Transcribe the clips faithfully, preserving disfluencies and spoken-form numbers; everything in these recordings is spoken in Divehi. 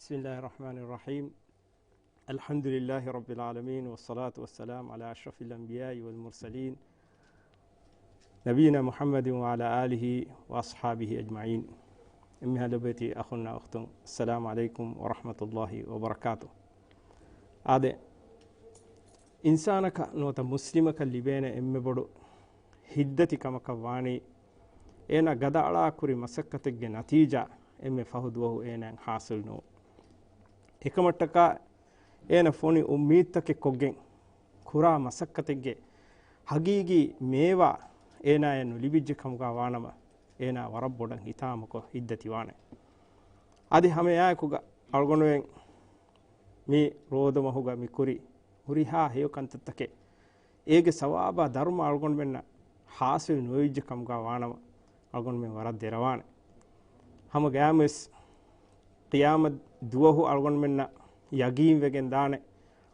بسم الله الرحمن الرحيم. الحمد لله رب العالمين، والصلاة والسلام على أشرف الأنبياء والمرسلين، نبينا محمد وعلى آله وأصحابه أجمعين. އެންމެހާ ލޮބުވެތި އަޚުންނާ އުޚްތުން، السلام عليكم ورحمة الله وبركاته. އާދެ، އިންސާނަކަށް ނުވަތަ މުސްލިމަކަށް ލިބޭނެ އެންމެ ބޮޑު ހިތްދަތި ކަމަކަށް ވާނީ، އޭނާ ގަދައަޅާ ކުރި މަސައްކަތެއްގެ ނަތީޖާ އެންމެ ފަހު ދުވަހު އޭނާއަށް ހާސިލް ނުވުން. އެކަމަށްޓަކާ އޭނަ ފޮނި އުއްމީދުތަކެއް ކޮށްގެން ކުރާ މަސައްކަތެއްގެ ހަގީގީ މޭވާ އޭނާޔަށް ނުލިބިއްޖެ ކަމުގަ ވާނަމަ، އޭނާ ވަރަށް ބޮޑަށް ހިތާމަކޮށް ހިތްދަތިވާނެ. އަދި ހަމައެއާއެކުގަ އަޅުގަނޑުމެން މި ރޯދަމަހުގަ މި ކުރި ހުރިހާ ހެޔޮ ކަންތައްތަކެއް، އޭގެ ސަވާބާ ދަރުމަ އަޅުގަނޑުމެންނަށް ހާސިލް ނުވެވިއްޖެ ކަމުގަ ވާނަމަ، އަޅުގަނޑުމެން ވަރަށް ދެރަވާނެ. ހަމަ ގަޔާމުވެސް ޤިޔާމަތް ދުވަހު އަޅުގަނޑުމެންނަށް ޔަގީންވެގެން ދާނެ،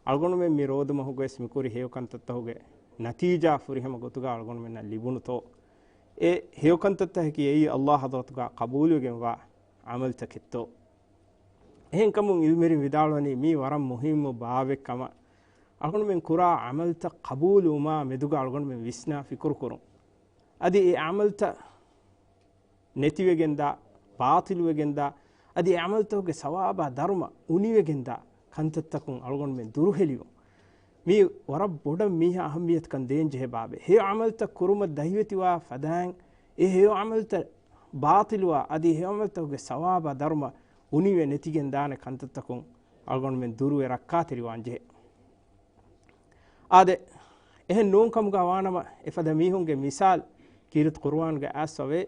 އަޅުގަނޑުމެން މި ރޯދަމަހުގައިވެސް މިކުރި ހެޔޮ ކަންތައްތަހުގެ ނަތީޖާ ފުރިހަމަ ގޮތުގަ އަޅުގަނޑުމެންނަށް ލިބުނުތޯ؟ އެ ހެޔޮ ކަންތައްތަކަކީ އެއީ ﷲ ޙަޟްރަތުގަ ޤަބޫލުވެގެންވާ ޢަމަލްތަކެއްތޯ؟ އެހެންކަމުން ޢިލްމުވެރިން ވިދާޅުވަނީ މީ ވަރަށް މުހިއްމު ބާވެއް ކަމަށް. އަޅުގަނޑުމެން ކުރާ ޢަމަލްތައް ޤަބޫލުވުމާ މެދުގަ އަޅުގަނޑުމެން ވިސްނާ ފިކުރު ކުރުން. އަދި އެ ޢަމަލްތައް ނެތިވެގެންދާ، ބާޠިލުވެގެންދާ، އަދި އެ ޢަމަލްތަކުގެ ސަވާބާ ދަރުމަ އުނިވެގެންދާ ކަންތައްތަކުން އަޅުގަނޑުމެން ދުރުހެލިވުން. މީ ވަރަށް ބޮޑަށް މީހާ އަހައްމިއްޔަތުކަން ދޭންޖެހޭ ބާބެއް. ހެޔޮ ޢަމަލްތައް ކުރުމަށް ދަހިވެތިވާ ފަދައިން، އެ ހެޔޮ ޢަމަލްތައް ބާޠިލުވާ، އަދި ހެޔޮ ޢަމަލްތަކުގެ ސަވާބާ ދަރުމަ އުނިވެ ނެތިގެންދާނެ ކަންތައްތަކުން އަޅުގަނޑުމެން ދުރުވެ ރައްކާތެރިވާންޖެހޭ. އާދެ، އެހެން ނޫން ކަމުގަ ވާނަމަ، އެފަދަ މީހުންގެ މިސާލް ކީރިތި ޤުރުއާންގަ އައިސްފަވޭ.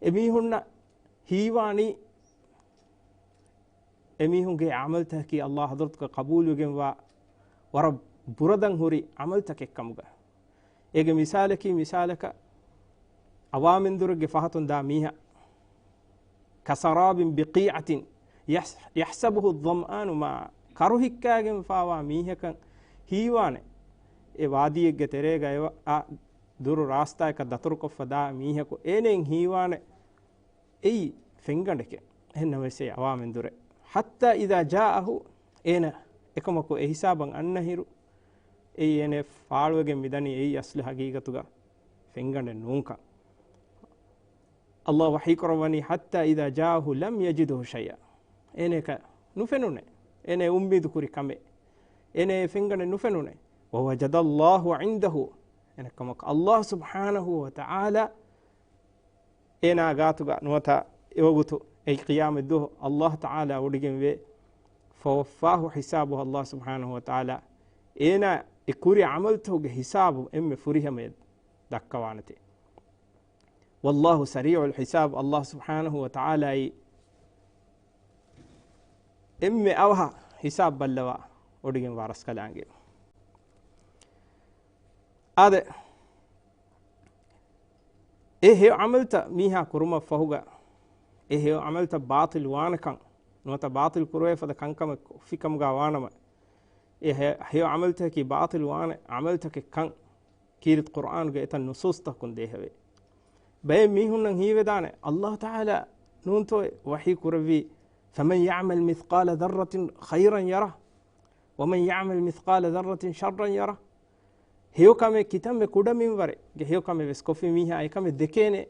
އެ މީހުންނަށް ހީވާނީ، އެ މީހުންގެ ޢަމަލްތަކަކީ ﷲ ޙަޟްރަތުގަ ޤަބޫލުވެގެންވާ ވަރަށް ބުރަދަން ހުރި ޢަމަލްތަކެއް ކަމުގަ. އޭގެ މިސާލަކީ، މިސާލަކަށް އަވާމެންދުރެއްގެ ފަހަތުން ދާ މީހާ، كسراب بقيعة يحس-، يحسبه الظمآن ماء، ކަރު ހިއްކާގެންފާވާ މީހަކަށް ހީވާނެ، އެ ވާދީއެއްގެ ތެރޭގަ އެ ވަ-، އާ ދުރު ރާސްތާއަކަށް ދަތުރުކޮށްފަ ދާ މީހަކު އޭނައަށް ހީވާނެ، އެއީ ފެންގަނޑެކޭ. އެހެންނަމަވެސް އެ އަވާމެންދުރެއް. حتى إذا جاءه، އޭނަ އެކަމަކު އެ ހިސާބަށް އަންނަހިރު، އެއީ އޭނަ ފާޅުވެގެން މިދަނީ އެއީ އަސްލު ހަގީގަތުގަ ފެންގަނޑެއް ނޫންކަން. ﷲ ވަޙީކުރައްވަނީ، حتى إذا جاءه لم يجده شيئا. އޭނައަކަށް ނުފެނުނޭ. އޭނަ އުއްމީދު ކުރި ކަމެއް. އޭނަ އެ ފެންގަނޑެއް ނުފެނުނޭ. ووجد الله عنده. އެހެންކަމަކު ﷲ ސުބްޙާނަހޫ ވަތަޢާލާ އޭނާ ގާތުގަ ނުވަތަ އެވަގުތު އެ ޤިޔާމަތްދުވަހު ﷲ ތަޢާލާ ވޮޑިގެންވޭ، فوفاه حسابه، ﷲ ސުބްޙާނަހޫ ވަތަޢާލާ އޭނާ އެ ކުރި ޢަމަލްތަކުގެ ހިސާބު އެންމެ ފުރިހަމަޔަށް ދައްކަވާނެތޭ. والله سريع الحساب، ﷲ ސުބްޙާނަހޫ ވަތަޢާލާއީ އެންމެ އަވަހަށް ހިސާބު ބައްލަވާ ވޮޑިގެންވާ ރަސްކަލާނގެ. އާދެ، އެ ހެޔޮ ޢަމަލްތައް މީހާ ކުރުމަށް ފަހުގަ، އެ ހެޔޮ ޢަމަލްތައް ބާޠިލް ވާނެކަން، ނުވަތަ ބާޠިލް ކުރުވޭ ފަދަ ކަންކަމެއް ކޮށްފިކަމުގަ ވާނަމަ، އެ ހެ-، ހެޔޮ ޢަމަލްތަކަކީ ބާޠިލް ވާނެ ޢަމަލްތަކެއް ކަން ކީރިތި ޤުރްއާނުގެ އެތައް ނުޞޫޞްތަކުން ދޭހަވޭ. ބައެއް މީހުންނަށް ހީވެދާނެ، ﷲ ތަޢާލާ ނޫންތޯ ވަޙީ ކުރެއްވީ، فمن يعمل مثقال ذرة خيرا يره، ومن يعمل مثقال ذرة شرا يره. ހެޔޮ ކަމެއް ކިތަންމެ ކުޑަ މިންވަރެއްގެ ހެޔޮ ކަމެއް ވެސް ކޮށްފި މީހާ އެކަމެއް ދެކޭނެ.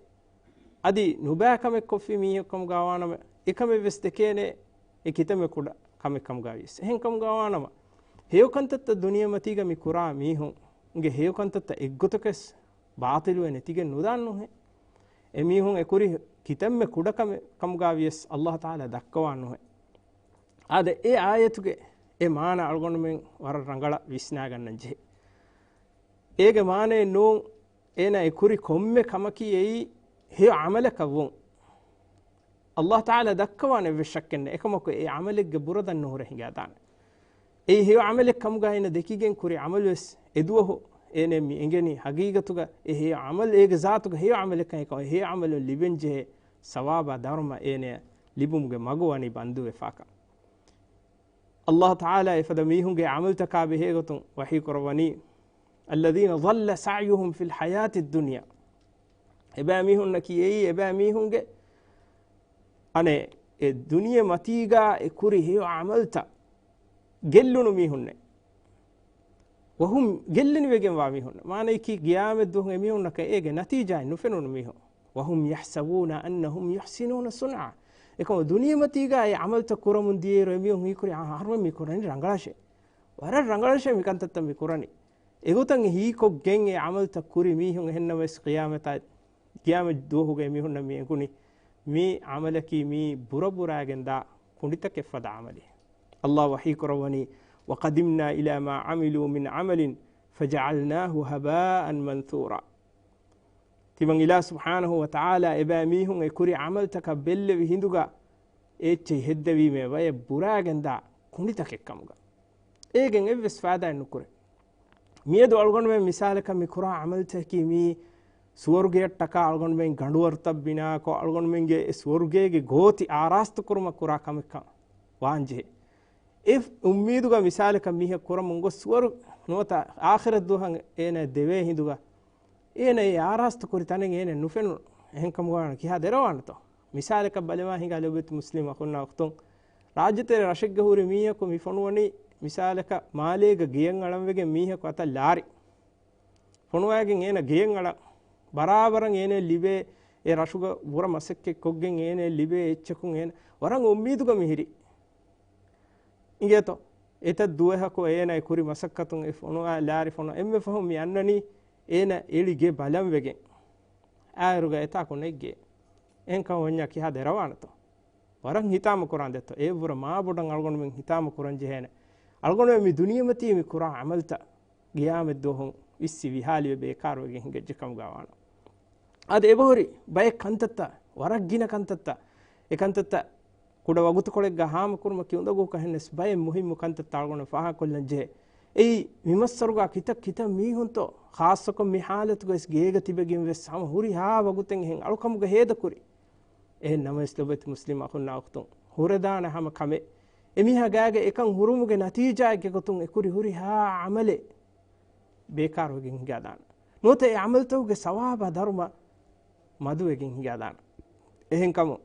އަދި ނުބައި ކަމެއް ކޮށްފި މީހެއް ކަމުގަ ވާނަމަ، އެކަމެއް ވެސް ދެކޭނެ، އެ ކިތަންމެ ކުޑަ ކަމެއް ކަމުގަ ވިޔަސް. އެހެން ކަމުގަ ވާނަމަ، ހެޔޮ ކަންތައްތައް ދުނިޔެމަތީގަ މި ކުރާ މީހުންގެ ހެޔޮ ކަންތައްތައް އެއްގޮތަކަސް ބާޠިލުވެ ނެތިގެން ނުދާން ނުހޭ. އެމީހުން އެ ކުރި ކިތަންމެ ކުޑަ ކަމެއް ކަމުގަ ވިޔަސް ﷲ ތަޢާލާ ދައްކަވާން ނުހޭ. އާދެ، އެ އާޔަތުގެ އެ މާނަ އަޅުގަނޑުމެން ވަރަށް ރަނގަޅަށް ވިސްނާގަންނަން ޖެހޭ. އޭގެ މާނައެއް ނޫން، އޭނާ އެ ކުރި ކޮންމެ ކަމަކީ އެއީ ހެޔޮ ޢަމަލަކަށް ވުން. ﷲ ތަޢާލާ ދައްކަވާނެ އެއްވެސް ޝައްކެއް ނެތް. އެކަމަކު އެ ޢަމަލެއްގެ ބުރަދަން ނުހުރެ ހިނގާދާނެ. އެއީ ހެޔޮ ޢަމަލެއް ކަމުގަ އޭނަ ދެކިގެން ކުރި ޢަމަލުވެސް އެދުވަހު އޭނަ މި އެނގެނީ ހަގީގަތުގަ އެ ހެޔޮ ޢަމަލު އޭގެ ޒާތުގަ ހެޔޮ ޢަމަލެއްކަން. އެކަމަކު ހެޔޮ ޢަމަލުން ލިބެންޖެހޭ ސަވާބާ ދަރުމަ އޭނަޔަށް ލިބުމުގެ މަގު ވަނީ ބަންދުވެފާކަން. ﷲ ތަޢާލާ އެފަދަ މީހުންގެ ޢަމަލުތަކާ ބެހޭގޮތުން ވަޙީ ކުރައްވަނީ، الذين ضل سعيهم في الحياة الدنيا. އެބައިމީހުންނަކީ އެއީ، އެބައިމީހުންގެ އަނެއް އެ ދުނިޔެ މަތީގާ އެ ކުރި ހެޔޮ ޢަމަލްތައް ގެއްލުނު މީހުންނެއް. ވަހުމް، ގެއްލެނިވެގެންވާ މީހުން. މާނަޔަކީ ގިޔާމަތް ދުވަހު އެމީހުންނަކަށް އޭގެ ނަތީޖާއެއް ނުފެނުނު މީހުން. وهم يحسبون أنهم يحسنون صنعا. އެކަމު ދުނިޔެމަތީގާ އެ ޢަމަލްތައް ކުރަމުން ދިޔައިރު އެމީހުން ހީކުރި، އާ، އަހަރުމެން މި ކުރަނީ ރަނގަޅަށޭ. ވަރަށް ރަނގަޅަށޭ މި ކަންތައްތައް މި ކުރަނީ. އެގޮތަށް ހީކޮށްގެން އެ ޢަމަލްތައް ކުރި މީހުން އެހެންނަމަވެސް ޤިޔާމަތާ، ޤިޔާމަތް ދުވަހުގައި މީހުންނަށް މި އެނގުނީ މި ޢަމަލަކީ މީ ބުރަބުރާގެން ދާ ކުނޑިތަކެއް ފަދަ ޢަމަލެއް. ﷲ ވަޙީ ކުރައްވަނީ، وقدمنا إلى ما عملوا من عمل فجعلناه هباء منثورا. ތިމަން އިލާ ސުބްޙާނަހޫ ވަތަޢާލާ އެބައިމީހުން އެ ކުރި ޢަމަލްތަކަށް ބެއްލެވި ހިނދުގަ އެއްޗެއް ހެއްދެވީމޭ ވަޔަށް ބުރާގެންދާ ކުނޑިތަކެއް ކަމުގަ. އޭގެން އެއްވެސް ފާއިދާއެއް ނުކުރޭ. މިއަދު އަޅުގަނޑުމެން މިސާލަކަށް މި ކުރާ ޢަމަލްތަކަކީ މީ ސުވަރުގެއަށްޓަކާ އަޅުގަނޑުމެން ގަނޑުވަރުތައް ބިނާކޮށް، އަޅުގަނޑުމެންގެ އެ ސުވަރުގޭގެ ގޯތި އާރާސްތު ކުރުމަށް ކުރާ ކަމެއްކަން ވާންޖެހޭ. އެ އުއްމީދުގަ މިސާލަކަށް މީހަކު ކުރަމުން ގޮސް ސުވަރު ނުވަތަ އާޚިރަތް ދުވަހަށް އޭނަ ދެވޭ ހިނދުގަ އޭނަ އެ އާރާސްތު ކުރި ތަނެއް އޭނަ ނުފެނުނު. އެހެންކަމުގަ ކިހާ ދެރަވާނެތޯ؟ މިސާލަކަށް ބަލަމާ ހިނގާ ލޯބިވެތި މުސްލިމް އަޚުންނާ އުޚްތުން، ރާއްޖެތެރެ ރަށެއްގަ ހުރި މީހަކު މި ފޮނުވަނީ މިސާލަކަށް މާލޭގަ ގެޔަށް އަޅަން ވެގެން މީހަކު އަތަށް ލާރި ފޮނުވައިގެން އޭނަ ގެޔަށް އަޅަން. ބަރާބަރަށް އޭނަ ލިބޭ އެ ރަށުގަ ބުރަ މަސައްކަތް ކޮށްގެން އޭނަ ލިބޭ އެއްޗަކުން އޭނަ ވަރަށް އުއްމީދުގަ މިހިރީ. އިނގޭތޯ؟ އެތައް ދުވަހަކު އޭނަ އެ ކުރި މަސައްކަތުން އެ ފޮނުވާ ލާރި ފޮނު އެންމެ ފަހުން މި އަންނަނީ އޭނަ އެޅި ގެ ބަލަން ވެގެން. އާއިރުގަ އެތާކު ނެތް ގެ. އެހެންކަމަށް ވަންޏާ ކިހާ ދެރަވާނެތޯ؟ ވަރަށް ހިތާމަ ކުރާން ދެއްތޯ. އެއަށްވުރެ މާބޮޑަށް އަޅުގަނޑުމެން ހިތާމަ ކުރަން ޖެހޭނެ. އަޅުގަނޑުމެން މި ދުނިޔެމަތީ މި ކުރާ ޢަމަލްތައް ގިޔާމަތް ދުވަހު ވިއްސި ވިހާލިވެ ބޭކާރުވެގެން ހިނގައްޖެ ކަމުގަ ވާނަމަ. އަދި އެބަހުރި ބައެއް ކަންތައްތައް، ވަރަށް ގިނަ ކަންތައްތައް، އެ ކަންތައްތައް ކުޑަ ވަގުތުކޮޅެއްގަ ހާމަކުރުމަކީ އުނދަގޫކަށް ނެސް ބައެއް މުހިއްމު ކަންތައްތައް އަޅުގަނޑު ފާހަގަކޮށްލަން ޖެހޭ. އެއީ މިމައްސަރުގަ ކިތައް ކިތައް މީހުންތޯ، ޚާއްޞަކޮށް މި ޙާލަތުގައި ގޭގަ ތިބެގެން ވެސް ހަމަ ހުރިހާ ވަގުތެއް އެހެން އަޅުކަމުގަ ހޭދަކުރި. އެހެން ނަމަވެސް ލޮބުވެތި މުސްލިމް އަޚުންނާ އުޚްތުން، ހުރެދާނެ ހަމަ ކަމެއް އެމީހާ ގާގަ އެކަން ހުރުމުގެ ނަތީޖާއެއްގެ ގޮތުން އެކުރި ހުރިހާ ޢަމަލެއް ބޭކާރުވެގެން ހިނގާދާނެ. ނުވަތަ އެ ޢަމަލްތަކުގެ ސަވާބާ ދަރުމަ މަދުވެގެން ހިނގާދާނެ. އެހެންކަމުން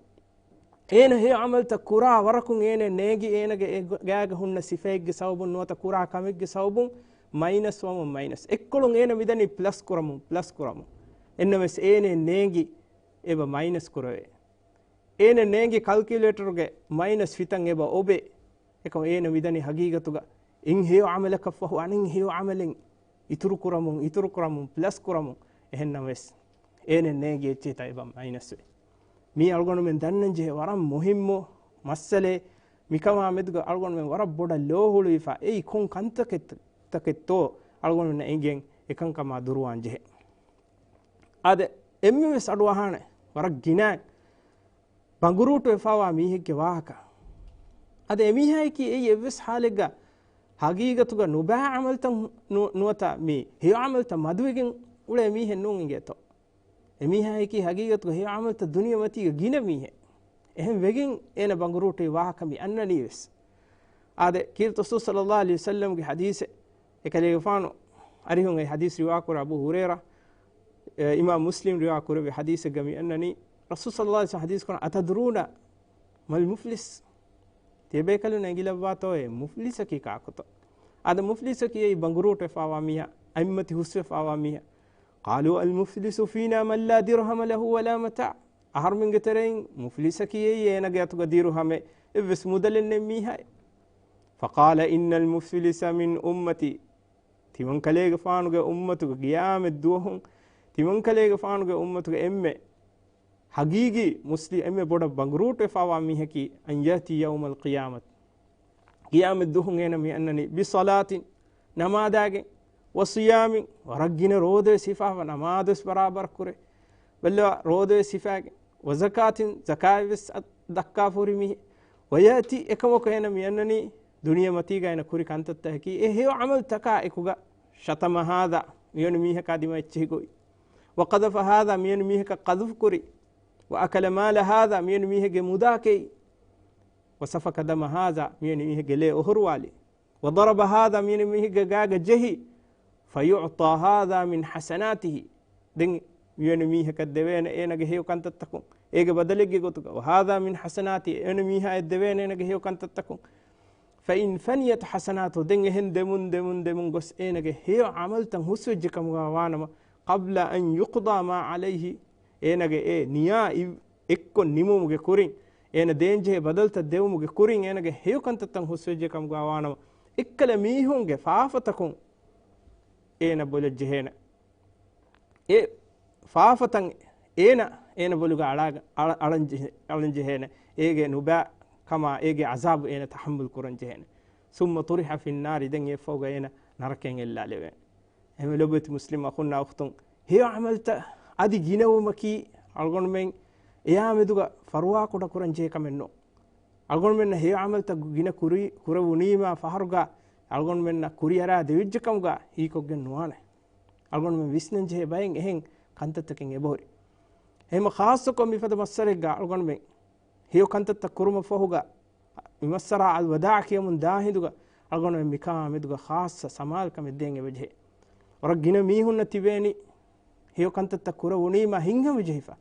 އޭނަ ހެޔޮ ޢަމަލްތައް ކުރާ ވަރަކުން އޭނަ ނޭނގި އޭނަގެ އެ ގާގަ ހުންނަ ސިފައެއްގެ ސަބަބުން ނުވަތަ ކުރާ ކަމެއްގެ ސަބަބުން މައިނަސް ވަމުން މައިނަސް. އެއްކޮޅުން އޭނަ މިދަނީ ޕްލަސް ކުރަމުން، ޕްލަސް ކުރަމުން. އެންނަމެސް އޭނަ ނޭނގި އެބަ މައިނަސް ކުރެވޭ. އޭނަ ނޭނގި ކަލްކިއުލޭޓަރުގެ މައިނަސް ފިތަން އެބަ އޮބޭ. އެކަމަ އޭނަ މިދަނީ ހަގީގަތުގަ އިން ހެޔޮ ޢަމަލަކަށް ފަހު އަނެއް ހެޔޮ ޢަމަލެއް އިތުރު ކުރަމުން، އިތުރު ކުރަމުން، ޕްލަސް ކުރަމުން. އެހެންނަމަވެސް އޭނަ ނޭނގި އެއްޗެހިތައް އެބަ މައިނަސް ވޭ. މީ އަޅުގަނޑުމެން ދަންނަން ޖެހޭ ވަރަށް މުހިއްމު މައްސަލައެއް. މިކަމާ މެދުގަ އަޅުގަނޑުމެން ވަރަށް ބޮޑަށް ލޯ ހުޅުވިފަ. އެއީ ކޮން ކަންތަކެއް، ތަކެއްތޯ އަޅުގަނޑުމެންނަށް އެނގެން އެކަންކަމާ ދުރުވާން ޖެހޭ. އާދެ، އެންމެވެސް އަޑުއަހާނެ ވަރަށް ގިނަ ބަނގުރޫޓުވެފަވާ މީހެއްގެ ވާހަކަ. އަދި އެމީހާއެކީ އެއީ އެއްވެސް ހާލެއްގަ ހަގީގަތުގަ ނުބައި ޢަމަލްތައް ނު-، ނުވަތަ މި ހެޔޮ ޢަމަލްތައް މަދުވެގެން އުޅޭ މީހެއް ނޫން އިނގޭތޯ. އެމީހާއެކީ ހަގީގަތުގަ ހެޔޮ ޢަމަލްތައް ދުނިޔެމަތީގަ ގިނަ މީހެއް. އެހެން ވެގެން އޭނަ ބަނގުރޫޓުވި ވާހަކަ މި އަންނަނީވެސް. އާދެ، ކީރިތި ރަސޫލު ޞައްލައްލާހު ޢަލައިހި ވަސައްލަމްގެ ޙަދީޘެއް، އެކަލޭގެފާނު އަރިހުން އެ ޙަދީޘް ރިވާކުރާ އަބޫ ހުރައިރާ، އެ، އިމާމް މުސްލިމް ރިވާކުރެއްވި ޙަދީޘެއްގަ މި އަންނަނީ، ރަސޫލު ޞައްލައްލާހު ޢަލައިހި ވަސައްލަމް ޙަދީޘް ކުރަން، "أتدرون ما المفلس؟" ތިޔަބޭކަލުން އެނގިލައްވާތޯއޭ މުފްލިސަކީ ކާކުތޯ؟ އާދެ، މުފްލިސަކީ އެއީ ބަނގުރޫޓުވެފަވާ މީހާ، އަތްމަތި ހުސްވެފަވާ މީހާ. قالوا المفلس فينا من لا درهم له ولا متاع. އަހަރުމެންގެ ތެރެއިން މުފްލިސަކީ އެއީ އޭނަގެ އަތުގަ ދިރުހަމެއް އެއްވެސް މުދަލެއް ނެތް މީހާއޭ. فقال إن المفلس من أمتي. ތިމަންކަލޭގެފާނުގެ އުއްމަތުގަ ގިޔާމަތް ދުވަހުން ތިމަންކަލޭގެފާނުގެ އުއްމަތުގެ އެންމެ ހަގީގީ މުސްލި އެންމެ ބޮޑަށް ބަނގުރޫޓުވެފަވާ މީހަކީ، أن يأتي يوم القيامة، ޤިޔާމަތް ދުވަހުން އޭނަ މި އަންނަނީ، بصلاة، ނަމާދާގެން، وصيام، ވަރަށް ގިނަ ރޯދަވެސް ހިފާފަ، ނަމާދުވެސް ބަރާބަރަށް ކުރޭ، ބައްލަވާ ރޯދަވެސް ހިފާގެން، وزكاة، ޒަކާތްވެސް އަ-، ދައްކާފަ ހުރި މީހެއް. ويأتي، އެކަމަކު އޭނަ މި އަންނަނީ، ދުނިޔެމަތީގަ އޭނަ ކުރި ކަންތައްތަކަކީ އެ ހެޔޮ ޢަމަލްތަކާ އެކުގަ، شتم هذا، މިވެނި މީހަކާ ދިމާ އެއްޗެހި ގޮތް، وقذف هذا، މިވެނި މީހަކަށް ޤަޛުފު ކުރި، وأكل مال هذا، މިވެނި މީހެއްގެ މުދާ ކެއި، وسفك دم هذا، މިވެނި މީހެއްގެ ލޭ އޮހޮރުވާލި، وضرب هذا، މިވެނި މީހެއްގެ ގާގަ ޖެހި، فيعطى هذا من حسناته، ދެން މިވެނި މީހަކަށް ދެވޭނެ އޭނަގެ ހެޔޮ ކަންތައްތަކުން، އޭގެ ބަދަލެއްގެ ގޮތުގަ، وهذا من حسناتي، އެންމެ މީހާ އެއް ދެވޭނެ އޭނަގެ ހެޔޮ ކަންތައްތަކުން. فإن فنيت حسناته، ދެން އެހެން ދެމުން ދެމުން ދެމުން ގޮސް އޭނަގެ ހެޔޮ ޢަމަލްތައް ހުސްވެއްޖެ ކަމުގަ ވާނަމަ، قبل أن يقضى ما عليه، އޭނަގެ އެ ނިޔާ އި-، އެއްކޮށް ނިމުމުގެ ކުރިން، އޭނަ ދޭންޖެހޭ ބަދަލުތައް ދެވުމުގެ ކުރިން އޭނަގެ ހެޔޮ ކަންތައްތައް ހުސްވެއްޖެ ކަމުގަ ވާނަމަ، އެއްކަލަ މީހުންގެ ފާފަތަކުން އޭނަ ބޮލަށްޖެހޭނެ. އެ ފާފަތައް އޭނަ، އޭނަ ބޮލުގަ އަޅާ-، އަޅ-، އަޅަންޖެހޭ-، އަޅަންޖެހޭނެ. އޭގެ ނުބައި ކަމާ، އޭގެ ޢަޒާބު އޭނަ ތަޙައްމަލް ކުރަންޖެހޭނެ. ثم طرح في النار، ދެން އެއަށްފަހުގަ އޭނަ ނަރަކައިން އެއްލާލެވޭނެ. އެހެންވެ ލޮބުވެތި މުސްލިމް އަޚުންނާ އުޚްތުން، ހެޔޮ ޢަމަލްތައް އަދި ގިނަވުމަކީ އަޅުގަނޑުމެން އެޔާމެދުގަ ފަރުވާކުޑަ ކުރަންޖެހޭ ކަމެއް ނޫން. އަޅުގަނޑުމެންނަށް ހެޔޮ ޢަމަލްތައް ގިނަ ކުރި-، ކުރެވުނީމާ ފަހަރުގަ އަޅުގަނޑުމެންނަށް ކުރިއަރާ ދެވިއްޖެ ކަމުގަ ހީކޮށްގެން ނުވާނެ. އަޅުގަނޑުމެން ވިސްނަންޖެހޭ ބައެއް އެހެން ކަންތައްތަކެއް އެބަހުރި. އެހެންމަ ޚާއްޞަކޮށް މިފަދަ މައްސަރެއްގަ އަޅުގަނޑުމެން ހެޔޮ ކަންތައްތައް ކުރުމަށް ފަހުގަ، މި މައްސަރާ އަލްވަދާޢު ކިޔަމުން ދާ ހިނދުގަ އަޅުގަނޑުމެން މިކާ މެދުގަ ޚާއްޞަ ސަމާލުކަމެއް ދޭން އެބަޖެހޭ. ވަރަށް ގިނަ މީހުންނަށް ތިބޭނީ ހެޔޮ ކަންތައްތައް ކުރެވުނީމަ ހިތްހަމަޖެހިފަ.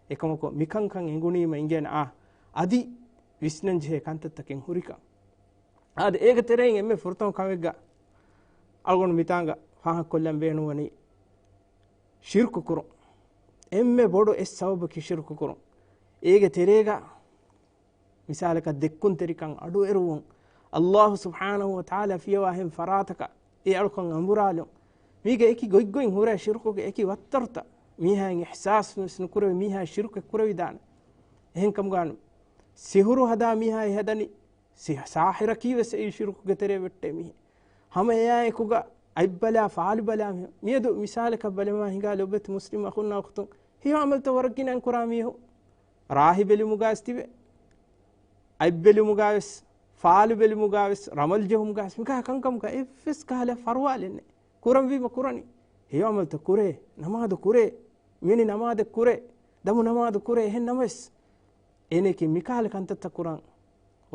އެކަމަކު މިކަންކަން އެނގުނީމަ އިނގޭނެ އާ، އަދި ވިސްނަންޖެހޭ ކަންތައްތަކެއް ހުރިކަން. އާދެ، އޭގެ ތެރެއިން އެންމެ ފުރަތަމަ ކަމެއްގަ އަޅުގަނޑު މިތާނގަ ފާހަގަކޮށްލަން ބޭނުންވަނީ ޝިރުކު ކުރުން. އެންމެ ބޮޑު އެއް ސަބަބަކީ ޝިރުކު ކުރުން. އޭގެ ތެރޭގަ މިސާލަކަށް ދެއްކުންތެރިކަން، އަޑުއެރުވުން، އައްލާހު ސުބްޙާނަހު ވަ ތަޢާލާ ފިޔަވާ އެހެން ފަރާތަކަށް އެ އަޅުކަން އަނބުރާލުން، މީގެ އެކި ގޮތްގޮތް ހުރޭ ޝިރުކުގެ އެކި ވައްތަރުތައް މީހާއިން އިޙްސާސް ވެސް ނުކުރެވި މީހާ ޝިރުކެއް ކުރެވިދާނެ. އެހެންކަމުގާ ސިހުރު ހަދާ މީހާ ހަދަނީ ސި-، ސާހިރަކީ ވެސް އެއީ ޝިރުކުގެ ތެރޭ ވެއްޓޭ މީހެއް. ހަމަ އެއާއެކުގަ އަތްބަލާ ފާލުބަލާ މީހުން. މިއަދު މިސާލަކަށް ބަލަމާ ހިނގާ ލޮބެތި މުސްލިމް އަޚުންނާ އުޚްތުން، ހެޔޮ ޢަމަލްތައް ވަރަށް ގިނައިން ކުރާ މީހުން، ރާހި ބެލުމުގަ ވެސް ތިބެ، އަތްބެލުމުގަ ވެސް، ފާލު ބެލުމުގަ ވެސް، ރަމަލް ޖެހުމުގަ ވެސް، މިކާ ކަންކަމުގަ އެއްވެސް ކަހަލަ ފަރުވާލެއް ނެތް. ކުރަންވީމަ ކުރަނީ. ހެޔޮ ޢަމަލްތައް ކުރޭ، ނަމާދު ކުރޭ، މިވެނި ނަމާދެއް ކުރޭ، ދަމު ނަމާދު ކުރޭ، އެހެން ނަމަވެސް އޭނައަކީ މިކަހަލަ ކަންތައްތައް ކުރަން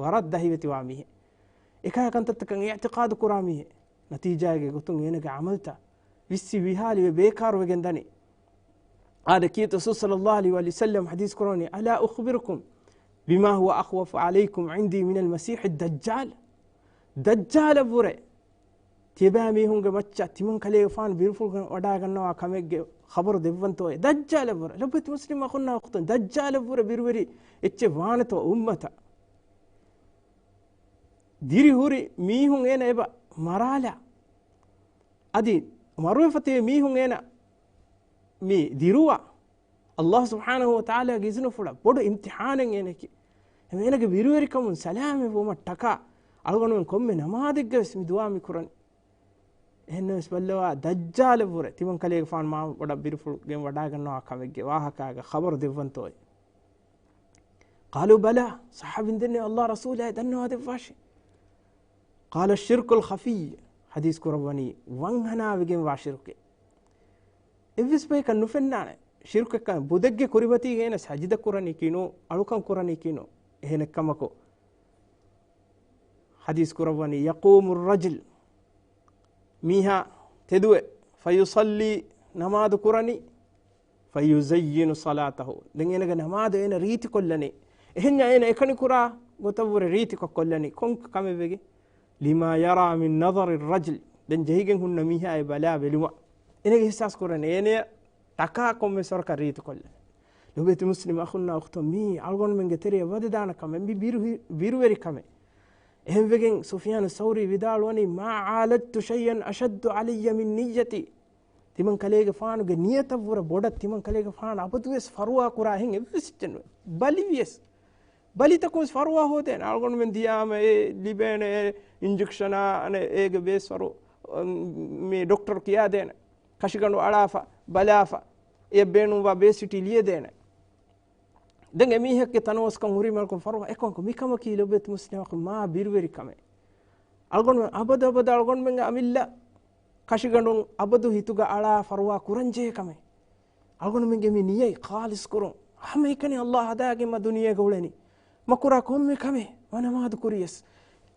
ވަރަށް ދަހިވެތިވާ މީހެއް. އެކަހަލަ ކަންތައްތަކަށް އިޢްތިޤާދު ކުރާ މީހެއް. ނަތީޖާއެއްގެ ގޮތުން އޭނަގެ ޢަމަލްތައް ވިއްސި ވިހާލިވެ ބޭކާރުވެގެން ދަނީ. އާދެ، ކީރިތި ރަސޫލު ޞައްލައްލާހު ޢަލައިހި ވަސައްލަމް ޙަދީޘް ކުރަވަނީ، ألا أخبركم بما هو أخوف عليكم عندي من المسيح الدجال؟ ދައްޖާލަށްވުރެ ތިޔަބައިމީހުންގެ މައްޗަށް ތިމަން ކަލޭގެފާނު ބިރުފުޅު ވަޑައިގަންނަވާ ކަމެއްގެ ޚަބަރު ދެއްވަންތޯއޭ؟ ދައްޖާލަށްވުރެ. ލޮބުވެތި މުސްލިމް އަޚުންނާ އުޚްތުން، ދައްޖާލަށްވުރެ ބިރުވެރި އެއްޗެއް ވާނެތޯ އުއްމަތަށް؟ ދިރިހުރި މީހުން އޭނަ އެބަ މަރާލާ. އަދި މަރުވެފަ ތިބި މީހުން އޭނަ މި ދިރުވާ. އައްލާހު ސުބްޙާނަހު ވަތަޢާލާގެ އިޒުނަފުޅަށް ބޮޑު އިމްތިޙާނެއް އޭނައަކީ. އެހެންވެ އޭނަގެ ބިރުވެރިކަމުން ސަލާމަތްވުމަށްޓަކާ އަޅުގަނޑުމެން ކޮންމެ ނަމާދެއްގަވެސް މި ދުޢާ މި ކުރަނީ. އެހެންނަމަވެސް ބައްލަވާ، ދައްޖާލަށްވުރެ ތިމަން ކަލޭގެފާނު މާ ބޮޑަށް ބިރުފުޅު ގެން ވަޑައިގަންނަވާ ކަމެއްގެ ވާހަކާގެ ޚަބަރު ދެއްވަންތޯއޭ؟ قالوا بلى، ޞަޙާބީން ދެންނެވި، އައްލާހު ރަސޫލާއޭ ދަންނަވާ ދެއްވާށި. قال الشرك الخفي، ޙަދީޘް ކުރައްވަނީ ވަންހަނާވެގެންވާ ޝިރުކެއް. އެއްވެސް ބަޔަކަށް ނުފެންނާނެ ޝިރުކެއްކަން. ބުދެއްގެ ކުރިމަތީގަ އޭނަ ސަޖިދަ ކުރަނީކީ ނޫން، އަޅުކަން ކުރަނީކީ ނޫން. އެހެނެއްކަމަކު، ޙަދީޘް ކުރައްވަނީ، يقوم الرجل، މީހާ ތެދުވެ، فيصلي، ނަމާދު ކުރަނީ، فيزين صلاته، ދެން އޭނަގެ ނަމާދު އޭނަ ރީތިކޮށްލަނީ. އެހެންޏާ އޭނަ އެކަނި ކުރާ ގޮތަށްވުރެ ރީތިކޮށް ކޮށްލަނީ. ކޮން ކަމެއްވެގެން؟ لما يرى من نظر الرجل، ދެން ޖެހިގެން ހުންނަ މީހާ އެ ބަލާ ބެލުމަށް އޭނަގެ އިޙްސާސް ކުރަނީ އޭނަޔަށް ޓަކާ ކޮންމެ ސޮރަކަށް ރީތިކޮށްލަނީ. ލޮބުވެތި މުސްލިމް އަޚުންނާ އުޚްތުން، މީ އަޅުގަނޑުމެންގެ ތެރެއަށް ވަދެދާނެ ކަމެއް، މި ބިރު-، ބިރުވެރި ކަމެއް. އެހެންވެގެން ސުފްޔާނު ސައުރީ ވިދާޅުވަނީ، ما عالجت شيئا أشد علي من نيتي. ތިމަން ކަލޭގެފާނުގެ ނިޔަތަށްވުރެ ބޮޑަށް ތިމަން ކަލޭގެފާނު އަބަދުވެސް ފަރުވާ ކުރާ އެހެން އެއްވެސް އެއްޗެއް ނުވޭ. ބަލިވިޔަސް، ބަލިތަކުން ފަރުވާ ހޯދޭނެ. އަޅުގަނޑުމެން ދިޔާމަ އެ ލިބޭނެ އެ އިންޖެކްޝަނާ، އަނެއް އޭގެ ބޭސްފަރު، މި ޑޮކްޓަރު ކިޔާދޭނެ. ކަށިގަނޑު އަޅާފަ، ބަލާފަ، އެ ބޭނުންވާ ބޭސް ޗިޓީ ލިޔެދޭނެ. ދެން އެމީހެއްގެ ތަނަވަސްކަން ހުރީމަ އަޅުގަނޑު ފަރުވާ އެކަމަކު، މިކަމަކީ ލޮބުވެތި މުސްލިމަކު މާ ބިރުވެރި ކަމެއް. އަޅުގަނޑު އަބަދު އަބަދު އަޅުގަނޑުމެންގެ އަމިއްލަ ކަށިގަނޑުން އަބަދު ހިތުގަ އަޅާ ފަރުވާ ކުރަންޖެހޭ ކަމެއް. އަޅުގަނޑުމެންގެ މި ނިޔަތް ޚާލިޞް ކުރުން. ހަމައެކަނި އައްލާހު ހަދާގެންމަ ދުނިޔޭގަ އުޅެނީ. މަ ކުރާ ކޮންމެ ކަމެއް، މަ ނަމާދު ކުރިޔަސް.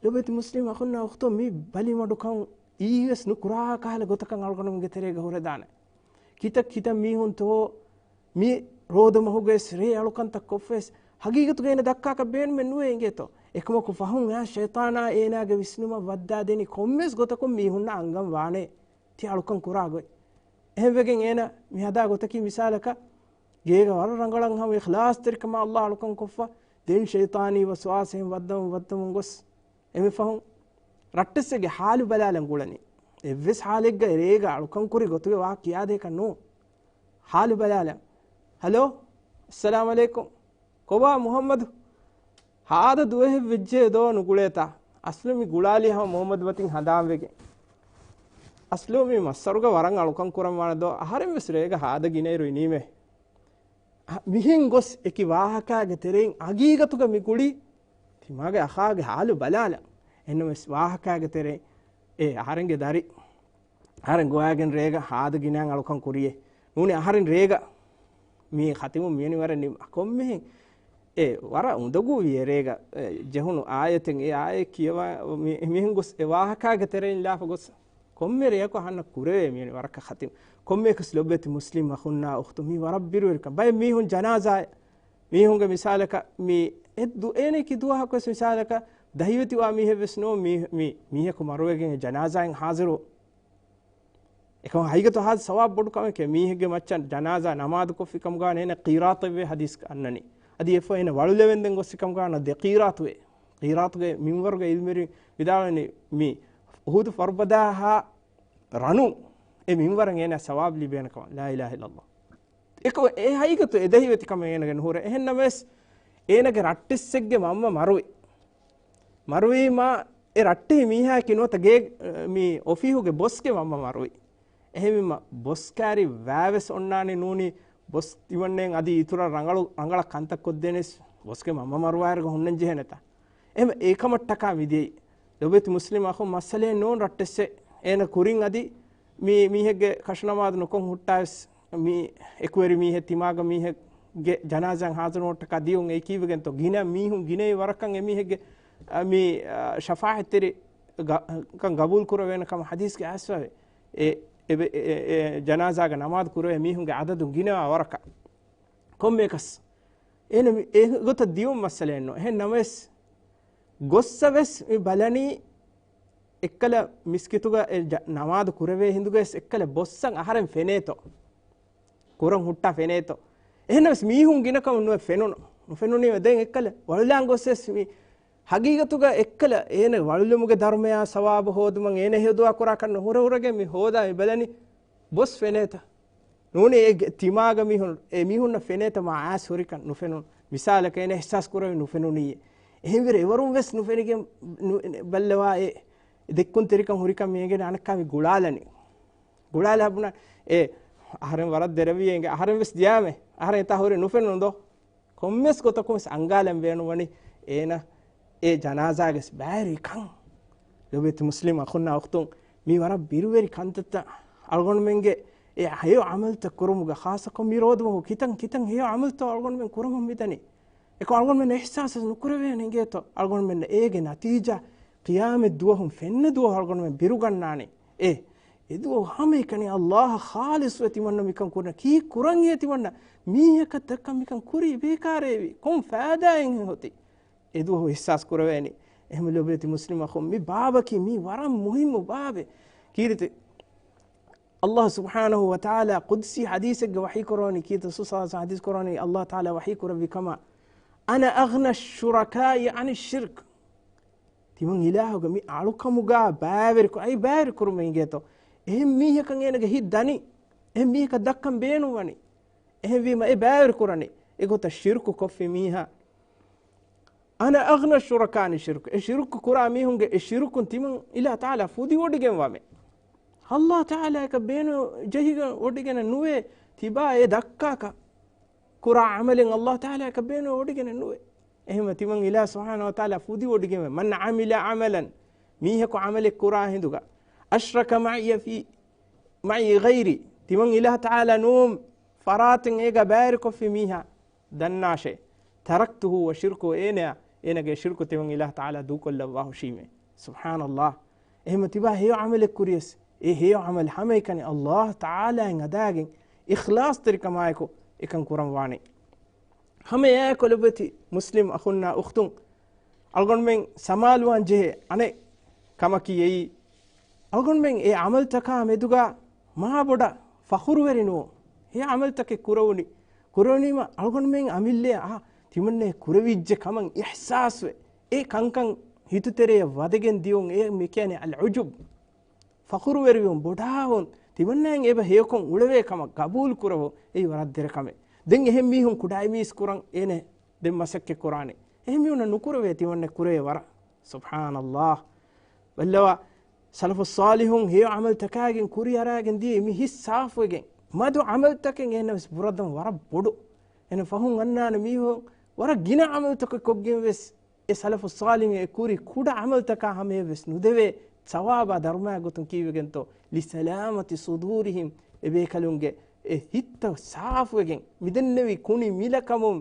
ލޮބުވެތި މުސްލިމް އަޚުންނާ އުޚްތުން، މި ބަލިމަޑުކަން އީވެސް ނުކުރާ ކަހަލަ ގޮތަކަށް އަޅުގަނޑުމެންގެ ތެރޭގަ ހުރެދާނެ. ކިތައް ކިތައް މީހުންތޯ މި ރޯދަމަހުގައި ރޭ އަޅުކަންތައް ކޮށްފަވެސް ހަގީގަތުގައި އޭނަ ދައްކާކަށް ބޭނުމެއް ނުވޭ އިނގޭތޯ. އެކަމަކު ފަހުން އެއާ ޝައިޠާނާ އޭނާގެ ވިސްނުމަށް ވައްދާދެނީ ކޮންމެސް ގޮތަކުން މީހުންނަށް އަންގަން ވާނެ ތި އަޅުކަން ކުރާ ގޮތް. އެހެންވެގެން އޭނަ މި ހަދާ ގޮތަކީ މިސާލަކަށް ގޭގަ ވަރަށް ރަނގަޅަށް ހަމަ އިޚްލާޞްތެރިކަމާ އައްލާ އަޅުކަން ކޮށްފަ ދެން ޝައިޠާނީ ވަސްވާސް އެހެން ވައްދަމުން ވައްދަމުން ގޮސް އެންމެ ފަހުން ރައްޓެއްސެއްގެ ހާލު ބަލާލަން ގުޅަނީ. އެއްވެސް ހާލެއްގަ ރޭގަ އަޅުކަން ކުރި ގޮތުގެ ވާ ކިޔާދޭކަށް ނޫން. ހާލު ބަލާލަން. ހަލޯ، އައްސަލާމް ޢަލައިކުމް. ކޮބާ މުޙައްމަދު؟ ހާދަ ދުވަހެއް ވެއްޖެ ދޯ ނުގުޅޭތާ؟ އަސްލު މި ގުޅާލި ހަމަ މުޙައްމަދު މަތިން ހަނދާންވެގެން. އަސްލު މި މައްސަރުގަ ވަރަށް އަޅުކަން ކުރަން ވާނެ ދޯ؟ އަހަރެން ވެސް ރޭގަ ހާދަ ގިނައިރު އިނީމޭ. އަ، މިހެން ގޮސް އެކި ވާހަކާގެ ތެރެއިން އަގީގަތުގަ މި ގުޅީ ތިމާގެ އަޚާގެ ހާލު ބަލާލަ. އެންނަމެސް ވާހަކާގެ ތެރެއިން އެ އަހަރެންގެ ދަރި އަހަރެން ގޮވާގެން ރޭގަ ހާދަ ގިނައިން އަޅުކަން ކުރިޔޭ. ނޫނީ އަހަރެން ރޭގަ މީ ޚަތިމު މިވެނި ވަރެއް ނިމި ކޮންމެހެން އެ ވަރަށް އުނދަގޫވިޔޭ ރޭގަ، އެ، ޖެހުނު އާޔަތެއް އެ އާޔަތް ކިޔަވާ މި-، މިހެން ގޮސް އެ ވާހަކާގެ ތެރެއިން ލާފަ ގޮސް ކޮންމެ ރެޔަކު އަހަންނަށް ކުރެވޭ މިވެނި ވަރަކަށް ޚަތިމް. ކޮންމެއަކަސް ލޮބުވެތި މުސްލިމް އަޚުންނާ އުޚްތުން މީ ވަރަށް ބިރުވެރިކަން. ބައެއް މީހުން ޖަނާޒާ މީހުންގެ މިސާލަކަށް މި އެއް ދު-، އޭނަ އެކި ދުވަހަކުވެސް މިސާލަކަށް ދަހިވެތިވާ މީހެއްވެސް ނޫން މީ-، މީ-، މީހަކު މަރުވެގެން ޖަނާޒާއިން ހާޒިރު. އެކަމަ ހަގީގަތު ހާދަ ސަވާބު ބޮޑު ކަމެކޭ. މީހެއްގެ މައްޗަށް ޖަނާޒާ ނަމާދު ކޮށްފި ކަމުގަ އޭނަ ޤީރާތެއްވޭ ޙަދީޘް އަންނަނީ. އަދި އެފަ އޭނަ ވަޅުލެވެންދެން ގޮއްސި ކަމުގަ ދެ ޤީރާތުވޭ. ޤީރާތުގެ މިންވަރުގެ ޢިލްމުވެރިން ވިދާޅުވަނީ މި އުޙުދު ފަރުބަދާހާ ރަނު އެ މިންވަރަށް އޭނަ ސަވާބު ލިބޭނެ ކަމަށް. ލާ އިލާހަ އިއްލައްލާހް. އެކަމަ އެ ހަގީގަތު އެ ދެހިވެތި ކަމެއް އޭނަގެ ނުހުރޭ. އެހެން ނަމަވެސް އޭނަގެ ރައްޓެއްސެއްގެ މަންމަ މަރުވި. މަރުވީމާ އެ ރައްޓެހި މީހާއަކީ ނުވަތަ ގޭ، މި އޮފީހުގެ ބޮސްގެ މަންމަ މަރުވި. އެހެންވީމަ ބޮސް ކާރި ވާވެސް އޮންނާނެ ނޫނީ ބޮސް ތިމަންނެން އަދި އިތުރަށް ރަނގަޅު، ރަނގަޅަށް ކަންތައް ކޮށްދޭނެސް ބޮސްގެ މަންމަ މަރުވާއިރުގަ ހުންނަން ޖެހޭނެތާ. އެހެން އެކަމަށްޓަކާ މިދިޔައީ. ލޮބެތި މުސްލިމް އަޚުން މައްސަލައެއް ނޫން ރައްޓެއްސެއް. އޭނަ ކުރިން އަދި މި މީހެއްގެ ކަށުނަމާދު ނުކޮށް ހުއްޓާވެސް މި އެކުވެރި މީހެއް ތިމާގަ މީހެއްގެ ޖަނާޒާއަށް ހާޒިރުވުމަށްޓަކާ ދިޔުން އެއީ ކީއްވެގެންތޯ؟ ގިނަ މީހުން ގިނައި ވަރަކަށް އެ މީހެއްގެ، އަ، މި، އަ، ޝަފާޢަތްތެރި ގަ-، ކަން ގަބޫލު ކުރެވޭނެ ކަމަށް ޙަދީޘްގަ އައިސްފަވޭ. އެ، އެ، އެ، އެ، އެ ޖަނާޒާގަ ނަމާދު ކުރެވޭ މީހުންގެ ޢަދަދު ގިނަވާ ވަރަކަށް. ކޮންމެއަކަސް އޭނަ މި-، އެ ގޮތަށް ދިޔުން މައްސަލައެއް ނޫން. އެހެން ނަމަވެސް، ގޮއްސަވެސް މި ބަލަނީ އެއްކަލަ މިސްކިތުގަ އެ ޖަ-، ނަމާދު ކުރެވޭ ހިނދުގައިސް އެއްކަލަ ބޮއްސަން އަހަރެން ފެނޭތޯ. ކުރަން ހުއްޓާ ފެނޭތޯ. އެހެންނަމަވެސް މީހުން ގިނަކަމުން ނުވެ ފެނުނު. ނުފެނުނީމަ ދެން އެއްކަލަ ވަޅުލާން ގޮސްވެސް މި ހަގީގަތުގަ އެއްކަލަ އޭނަ ވަޅުލުމުގެ ދަރުމަޔާ ސަވާބު ހޯދުމަށް އޭނަ ހެޔޮ ދުޢާ ކުރާކަށް ނުހުރެ ހުރެގެން މި ހޯދާ މި ބަލަނީ ބޮސް ފެނޭތަ؟ ނޫނީ އޭގެ ތިމާގަ މީހުން، އެ މީހުންނަށް ފެނޭތަ މާ އާސް ހުރިކަން؟ ނުފެނުނު. މިސާލަކަށް އޭނަ އިޙްސާސް ކުރެވި ނުފެނުނީ. އެހެންވީރު އެވަރުން ވެސް ނުފެނިގެން ނު-، ބައްލަވާ އެ ދެއްކުންތެރިކަން ހުރިކަން މި އެނގޭނެ އަނެއްކާ މި ގުޅާލަނީ. ގުޅާލާ ބުނާ އެ އަހަރެން ވަރަށް ދެރަވިޔޭ އެނގޭ. އަހަރެން ވެސް ދިޔާމެ. އަހަރެން އެތާ ހުރެ ނުފެނުނު ދޯ؟ ކޮންމެސް ގޮތަކުން ވެސް އަންގާލަން ބޭނުންވަނީ އޭނަ އެ ޖަނާޒާގެ ބައިވެރިކަން. ލޮބެތި މުސްލިމް އަޚުންނާ އުޚްތުން، މީ ވަރަށް ބިރުވެރި ކަންތައްތައް. އަޅުގަނޑުމެންގެ އެ ހެޔޮ ޢަމަލުތައް ކުރުމުގަ ޚާއްޞަކޮށް މި ރޯދަމަހު ކިތަން ކިތަން ހެޔޮ ޢަމަލުތައް އަޅުގަނޑުމެން ކުރަމުން މިދަނީ. އެކަމް އަޅުގަނޑުމެން އިޙްސާސް ނުކުރެވޭނެ އިނގޭތޯ؟ އަޅުގަނޑުމެން އޭގެ ނަތީޖާ ޤިޔާމަތް ދުވަހުން ފެންނަ ދުވަހު އަޅުގަނޑުމެން ބިރުގަންނާނެ. އެ އެދުވަހު ހަމައެކަނި ﷲ އަށް ޚާލިޞުވެ ތިމަންނަ މިކަން ކުރަން. ކީއް ކުރަންހޭ ތިމަންނަ؟ މީހަކަށް ދައްކަން މިކަން ކުރީ ބޭކާރޭވި. ކޮން ފައިދާއެއްހޭ ހޮތީ؟ އެދުވަހު އިޙްސާސް ކުރެވޭނީ. އެހެން ލޮބެތި މުސްލިމް އަޚުން، މި ބާބަކީ މީ ވަރަށް މުހިއްމު ބާބެއް. ކީރިތި ﷲ ސުބްޙާނަހޫ ވަތަޢާލާ ޤުދްސީ ޙަދީޘެއްގަ ވަޙީ ކުރަވަނީ ކީރިތި ރަސޫލު ޞައްލަﷲ ޢަލައިހި ވަސައްލަމަ ޙަދީޘް ކުރަވަނީ ﷲ ތަޢާލާ ވަޙީ ކުރެއްވި ކަމަށް، "أنا أغنى الشركاء عن الشرك." ތިމަން އިލާހުގަ މި އަޅުކަމުގަ ބައިވެރިކޮށް، އައި ބައިވެރި ކުރުމެއް އިނގޭތޯ؟ އެހެން މީހަކަށް އޭނަގެ ހިތް ދަނީ. އެހެން މީހަކަށް ދައްކަން ބޭނުންވަނީ. އެހެންވީމަ އެ ބައިވެރި ކުރަނީ. އެގޮތަށް ޝިރުކު ކޮށްފި މީހާ، "أنا أغنى الشركاء عن الشرك." އެ ޝިރުކު ކުރާ މީހުންގެ އެ ޝިރުކުން ތިމަން އިލާހު ތަޢާލާ ފުދިވޮޑިގެންވާމެ. ﷲ ތަޢާލާއަކަށް ބޭނުން ޖެހިގެން ވޮޑިގެނެއް ނުވޭ. ތިބާ އެ ދައްކާކަށް ކުރާ ޢަމަލެއް ﷲ ތަޢާލާއަކަށް ބޭނުން ވޮޑިގެނެއް ނުވޭ. އެހެންވެ ތިމަން އިލާހު ސުބްޙާނަހޫ ވަތަޢާލާ ފުދިވޮޑިގެންވެ، "من عمل عملا." މީހަކު ޢަމަލެއް ކުރާ ހިނދުގަ، "أشرك معي في، معي غيري." ތިމަން އިލާހު ތަޢާލާ ނޫން ފަރާތެއް އޭގަ ބައިވެރިކޮށްފި މީހާ ދަންނާށޭ. "تركته وشركه." އޭނަޔާ އޭނަގެ ޝިރުކު ތިމަން އިލާހު ތަޢާލާ ދޫކޮށްލައްވާ ހުށީމޭ. ސުބްޙާނަﷲ. އެހެންމަ ތިބާ ހެޔޮ ޢަމަލެއް ކުރިޔަސް، އެ ހެޔޮ ޢަމަލު ހަމައެކަނި ﷲ ތަޢާލާއިން އަދާގެން އިޚްލާޞްތެރިކަމާއެކު އެކަން ކުރަން ވާނީ. ހަމަ އެއާއެކު ލޮބުވެތި މުސްލިމް އަޚުންނާ އުޚްތުން، އަޅުގަނޑުމެން ސަމާލުވާން ޖެހޭ އަނެއް ކަމަކީ އެއީ، އަޅުގަނޑުމެން އެ ޢަމަލުތަކާ މެދުގަ މާ ބޮޑަށް ފަޚުރުވެރި ނުވުން. އެ ޢަމަލުތަކެއް ކުރެވުނީ، ކުރެވުނީމަ އަޅުގަނޑުމެން އަމިއްލައަށް އާ ތިމަންނަ ކުރެވިއްޖެ ކަމަށް އިޙްސާސްވެ، އެ ކަންކަން ހިތުތެރެޔަށް ވަދެގެން ދިޔުން. އެ މި ކިޔަނީ އަލްޢުޖުބް. ފަޚުރުވެރިވުން، ބޮޑާވުން، ތިމަންނައަށް އެބަ ހެޔޮކޮށް އުޅެވޭ ކަމަށް ގަބޫލު ކުރެވުން. އެއީ ވަރަށް ދެރަ ކަމެއް. ދެން އެހެން މީހުން ކުޑައިމީސް ކުރަން އޭނަ ދެން މަސައްކަތް ކުރާނެ. އެހެން މީހުންނަށް ނުކުރެވޭ ތިމަންނަ ކުރެވޭ ވަރަށް. ސުބްޙާނަﷲ. ބައްލަވާ، ސަލަފު ޞާލިޙުން ހެޔޮ ޢަމަލުތަކާގެން ކުރިއަރާގެން ދިޔަ މި ހިތް ސާފުވެގެން، މަދު ޢަމަލުތަކެއް އޭނަ ވެސް ބުރަދަން ވަރަށް ބޮޑު. އޭނަ ފަހުން އަންނާނެ މީހުން ވަރަށް ގިނަ ޢަމަލުތަކެއް ކޮށްގެން ވެސް އެ ސަލަފު ޞާލިޙުން އެ ކުރި ކުޑަ ޢަމަލުތަކާ ހަމަޔަށް ވެސް ނުދެވޭ ޘަވާބާ ދަރުމަޔާ ގޮތުން ކީއްވެގެންތޯ؟ ލިސަލާމަތި ޞުދޫރިހިމް، އެ ބޭކަލުންގެ އެ ހިތްތައް ސާފުވެގެން، މިދެންނެވި ކުނި މިލަކަމުން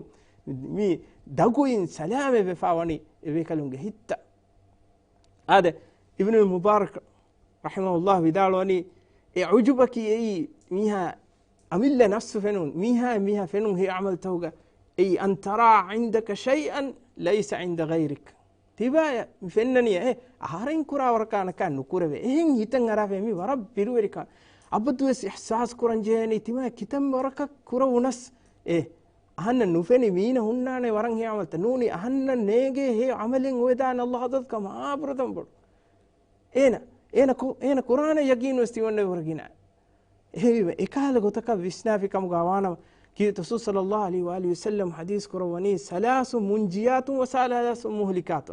މި ދަގުއިން ސަލާމަތްވެފާ ވަނީ އެ ބޭކަލުންގެ ހިތްތައް. އާދެ، އިބްނުލް މުބާރަކް ރަޙިމަހުﷲ ވިދާޅުވަނީ، އެ ޢުޖުބަކީ އެއީ މީހާ އަމިއްލަ ނަފްސު ފެނުން، މީހާ މީހާ ފެނުން ހެޔޮ ޢަމަލުތަކުގަ އެއީ، أن ترى عندك شيئا ليس عند غيرك. ތިބާޔަށް މި ފެންނަނީ އެ އަހަރެން ކުރާ ވަރަކާ ނަކާ ނުކުރެވޭ. އެހެން ހިތަށް އަރާފަ މި ވަރަށް ބިރުވެރިކަން. އަބަދުވެސް އިޙްސާސް ކުރަން ޖެހޭނީ ތިމާ ކިތަންމެ ވަރަކަށް ކުރެވުނަސް އެ އަހަންނަށް ނުފެނި މީނަ ހުންނާނެ ވަރަށް ހެޔޮ ޢަމަލުތައް ނޫނީ އަހަންނަށް ނޭނގޭ ހެޔޮ ޢަމަލެއް އޮވެދާނެ ﷲ ޙަޟްރަތުގަ މާ ބުރަދަން ބޮޑު. އޭނަ، އޭނަ ކު-، އޭނަ ކުރާނެ ޔަގީނުވެސް ތިމަންނަ ވަރަށް ގިނަ. އެހެންވީމަ އެކަހަލަ ގޮތަކަށް ވިސްނާފި ކަމުގަ ވާނަމަ، ކީރިތި ރަސޫލު ޞައްލައްލާހު ޢަލައިހި ވައާލިހި ވަސައްލަމް ޙަދީޘް ކުރައްވަނީ، ثلاث منجيات وثلاث مهلكات.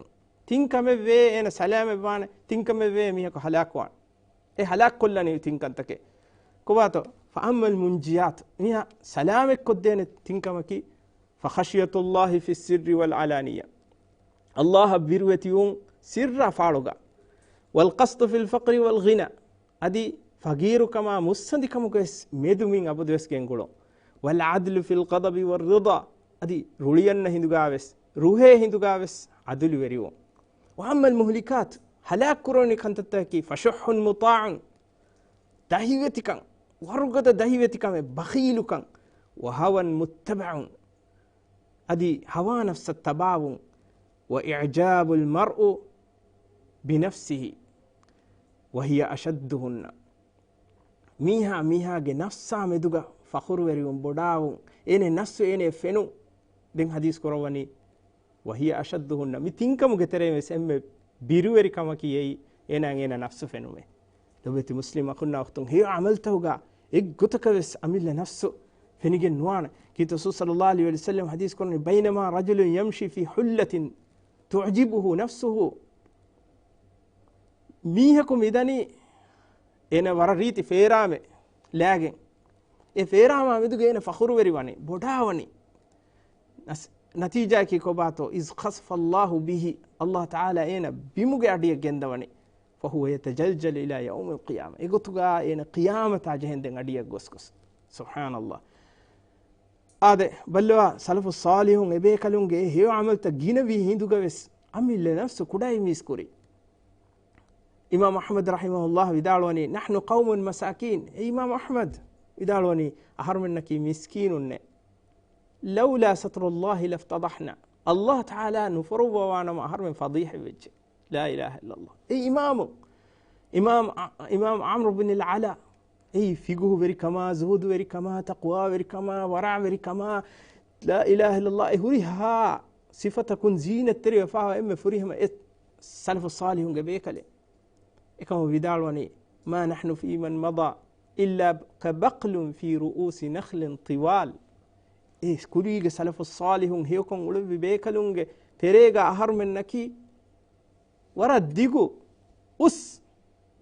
ތިން ކަމެއް ވޭ އޭނަ ސަލާމަތްވާނެ، ތިން ކަމެއް ވޭ މީހަކު ހަލާކުވާނެ. އެ ހަލާކުކޮށްލަނީ ތިން ކަންތަކެއް. ކޮބާތޯ؟ فأما المنجيات، މީހާ ސަލާމަތްކޮށްދޭނެ ތިން ކަމަކީ، فخشية الله في السر والعلانية، ﷲ އަށް ބިރުވެތިވުން ސިއްރާ ފާޅުގަ، والقسط في الفقر والغنى، އަދި ފަގީރުކަމާ މުއްސަނދިކަމުގަވެސް މެދުމިން އަބަދުވެސް ގެންގުޅުން، والعدل في الغضب والرضا، އަދި ރުޅިއަންނަ ހިނދުގަވެސް ރުހޭ ހިނދުގަވެސް ޢަދުލުވެރިވުން. وأما المهلكات، ހަލާކުކުރަނިވި ކަންތައްތަކަކީ، فشح مطاع، ދަހިވެތިކަން، ވަރުގަދަ ދަހިވެތިކަމެއް، ބަޚީލުކަން، وهوى متبع، އަދި ހަވާ ނަފްސަށް ތަބާވުން، وإعجاب المرء بنفسه وهي أشدهن. މީހާ މީހާގެ ނަފްސާ މެދުގަ ފަޚުރުވެރިވުން، ބޮޑާވުން، އޭނެ ނަފްސު އޭނެ ފެނުން. ދެން ޙަދީޘް ކުރައްވަނީ، وهي أشدهن. މި ތިން ކަމުގެ ތެރެއިން ވެސް އެންމެ ބިރުވެރި ކަމަކީ އެއީ، އޭނާ އޭނަ ނަފްސު ފެނުމޭ. ލޮބުވެތި މުސްލިމް އަޚުންނާ އުޚްތުން، ހެޔޮ ޢަމަލުތަކުގަ އެއްގޮތަކަށް ވެސް އަމިއްލަ ނަފްސު ފެނިގެން ނުވާނެ. ކީރިތި ރަސޫލު ޞައްލައްލާހު ޢަލައިހި ވަސައްލަމް ޙަދީޘް ކުރަނީ، بينما رجل يمشي في حلة تعجبه نفسه. މީހަކު މިދަނީ އޭނަ ވަރަށް ރީތި ފޭރާމެއް ލާގެން. އެ ފޭރާމާ މެދުގަ އޭނަ ފަޚުރުވެރިވަނީ، ބޮޑާވަނީ. ނަސް-، ނަތީޖާއަކީ ކޮބާތޯ؟ إذ خسف الله به، ﷲ ތަޢާލާ އޭނަ ބިމުގެ އަޑިއަށް ގެންދަވަނީ. فهو يتجلجل إلى يوم القيامة، އެގޮތުގަ އޭނަ ޤިޔާމަތާ ޖެހެންދެން އަޑިއަށް ގޮސްގޮސް. ސުބްޙާނަﷲ. އާދެ، ބައްލަވާ، ސަލަފު ޞާލިޙުން އެބޭކަލުންގެ އެ ހެޔޮ ޢަމަލުތައް ގިނަވީ ހިނދުގަވެސް އަމިއްލަ ނަފްސު ކުޑައިމީސް ކުރި. އިމާމް އަޙްމަދު ރަޙިމަހުﷲ ވިދާޅުވަނީ، نحن قوم مساكين. އޭ އިމާމް އަޙްމަދު ވިދާޅުވަނީ، އަހަރުމެންނަކީ މިސްކީނުންނޭ. لولا ستر الله لافتضحنا. ﷲ ތަޢާލާ ނުފޮރުއްވަވާނަމަ އަހަރުމެން ފަޟީޙަތް ވެއްޖެ. لا إله إلا الله. އެ އިމާމު، އިމާމް އަ-، އިމާމް ޢަމްރު ބިން އަލްޢަލާ، އެއީ ފިޤުހުވެރިކަމާ، ޒުހުދުވެރިކަމާ، ތަޤްވާވެރިކަމާ، ވަރަޢަވެރިކަމާ، لا إله إلا الله، އެ ހުރިހާ ސިފަތަކުން ޒީނަތްތެރިވެފާވާ އެންމެ ފުރިހަމަ އެ ސަލަފު ޞާލިޙުންގެ ބޭކަލެއް. އެކަމަށް ވިދާޅުވަނީ، ما نحن فيمن مضى إلا كبقل في رؤوس نخل طوال. އެ ކުރީގެ ސަލަފު ޞާލިޙުން ހެޔޮކޮށް އުޅެވި ބޭކަލުންގެ ތެރޭގަ އަހަރުމެންނަކީ ވަރަށް ދިގު އުސް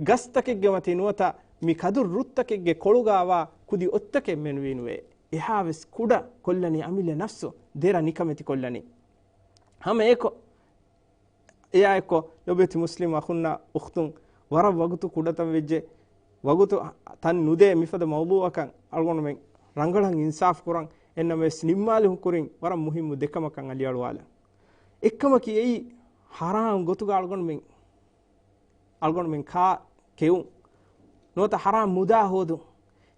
ގަސްތަކެއްގެ މަތީ ނުވަތަ މި ކަދު ރުއްތަކެއްގެ ކޮޅުގަވާ ކުދި އޮއްތަކެއް މެނުވީނުވޭ. އެހާވެސް ކުޑަ ކޮށްލަނީ އަމިއްލަ ނަފްސު ދެރަ ނިކަމެތި ކޮށްލަނީ. ހަމަ އެކޮށް، އެއާއެއްކޮށް، ލޮބުވެތި މުސްލިމް އަޚުންނާ އުޚްތުން، ވަރަށް ވަގުތު ކުޑަތަން ވެއްޖެ، ވަގުތު ތަން ނުދޭ މިފަދަ މައުޟޫޢަކަށް އަޅުގަނޑުމެން ރަނގަޅަށް އިންސާފް ކުރަން، އެންނަމަވެސް ނިންމާލުމުގެ ކުރިން ވަރަށް މުހިއްމު ދެކަމަކަށް އަލިއަޅުވާލަން. އެއްކަމަކީ އެއީ ޙަރާމް ގޮތުގަ އަޅުގަނޑުމެން، އަޅުގަނޑުމެން ކާ ކެއުން، ނުވަތަ ޙަރާމް މުދާ ހޯދުން.